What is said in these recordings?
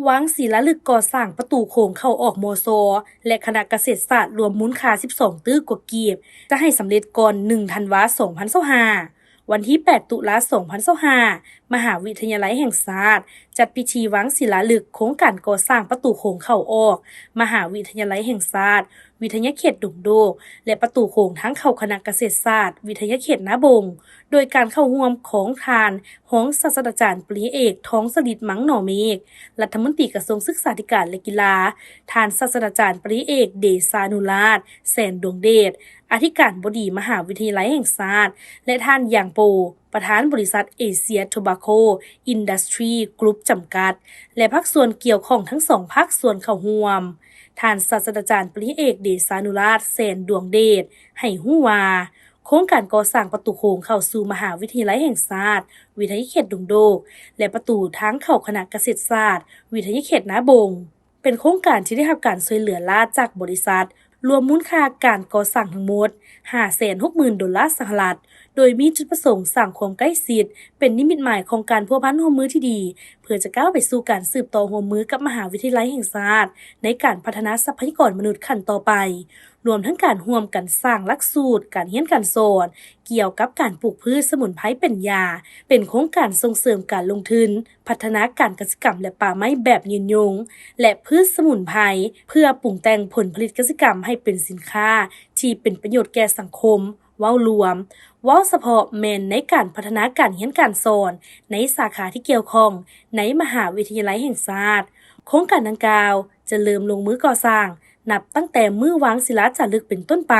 ວາງສີລາລຶກກໍ່ສ້າງປະຕູໂຂງເຂົ້າອອກ ມຊ ແລະ ຄະນະກະເສດສາດ ລວມມູນຄ່າສິບສອງຕື້ກວ່າກີບ ຈະໃຫ້ສຳເລັດກ່ອນໜຶ່ງທັນວາ ສອງພັນຊາວຫ້າ. ວັນທີແປດ ຕຸລາ ສອງພັນຊາວຫ້າ ມະຫາວິທະຍາໄລແຫ່ງຊາດ ຈັດພິທີວາງສີລາລຶກໂຄງການກໍ່ສ້າງປະຕູໂຂງເຂົ້າອອກ ມະຫາວິທະຍາໄລແຫ່ງຊາດ ວິທະຍາເຂດດົງໂດກ ແລະ ປະຕູໂຂງທາງເຂົ້າຄະນະກະເສດສາດ ວິທະຍາເຂດນາບົງ ໂດຍການເຂົ້າຮ່ວມຂອງທ່ານ ຮອງສາດສະດາຈານປະລິນຍາເອກ ທອງສະລິດ ມັງໜໍເມກ ລັດຖະມົນຕີກະຊວງສຶກສາທິການ ແລະ ກິລາ, ທ່ານສາດສະດາຈານປະລິນຍາເອກ ເດຊານຸລາດ ແສນດວງເດດ ອະທິການບໍດີມະຫາວິທະຍາໄລແຫ່ງຊາດ ແລະ ທ່ານ ຢາງໂປ ປະທານບໍລິສັດ ເອເຊຍໂທບາໂກອິນດັສທຣີກຣຸບຈຳກັດ ແລະ ພາກສ່ວນກ່ຽວຂ້ອງທັງສອງພາກສ່ວນເຂົ້າຮ່ວມ. ທ່ານສາດສະດາຈານປະລິນຍາເອກ ເດຊານຸລາດ ແສນດວງເດດ ໃຫ້ຮູ້ວ່າ ໂຄງການກໍ່ສ້າງປະຕູໂຂງເຂົ້າສູ່ມະຫາວິທະຍາໄລແຫ່ງຊາດ ວິທະຍາເຂດດົງໂດກ ແລະ ປະຕູທາງເຂົ້າຄະນະກະເສດສາດ ວິທະຍາເຂດນາບົງ ເປັນໂຄງການທີ່ໄດ້ຮັບການຊ່ວຍເຫຼືອລ້າຈາກບໍລິສັດ, ລວມມູນຄ່າການກໍ່ສ້າງທັງໝົດ ຫ້າແສນຫົກໝື່ນໂດລາສະຫະລັດ, ໂດຍມີຈຸດປະສົງສ້າງຄວາມໃກ້ຊິດ ເປັນນິມິດໝາຍຂອງການພົວພັນຮ່ວມມືທີ່ດີ ເພື່ອຈະກ້າວໄປສູ່ການສືບຕໍ່ຮ່ວມມືກັບມະຫາວິທະຍາໄລແຫ່ງຊາດ ໃນການພັດທະນາຊັບພະຍາກອນມະນຸດຂັ້ນຕໍ່ໄປ, ລວມທັງການຮ່ວມກັນສ້າງຫຼັກສູດການຮຽນການສອນ ກ່ຽວກັບການປູກພືດສະໝຸນໄພເປັນຢາ, ເປັນໂຄງການສົ່ງເສີມການລົງທຶນ ພັດທະນາການກະສິກຳ ແລະ ປ່າໄມ້ແບບຍືນຍົງ ແລະ ພືດສະໝຸນໄພ ເພື່ອປຸງແຕ່ງຜົນຜະລິດກະສິກຳໃຫ້ເປັນສິນຄ້າທີ່ເປັນປະໂຫຍດແກ່ສັງຄົມເວົ້າລວມ, ເວົ້າສະເພາະແມ່ນໃນການພັດທະນາການຮຽນການສອນໃນສາຂາທີ່ກ່ຽວຂ້ອງໃນມະຫາວິທະຍາໄລແຫ່ງຊາດ. ໂຄງການດັ່ງກ່າວຈະເລີ່ມລົງມືກໍ່ສ້າງ ນັບຕັ້ງແຕ່ມື້ວາງສີລາຈາລຶກເປັນຕົ້ນໄປ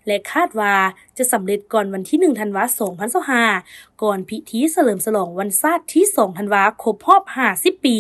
ແລະ ຄາດວ່າຈະສຳເລັດກ່ອນວັນທີໜຶ່ງທັນວາ ສອງພັນຊາວຫ້າ ກ່ອນພິທີສະເຫຼີມສະຫຼອງວັນຊາດທີສອງທັນວາ ຄົບຮອບຫ້າສິບປີ.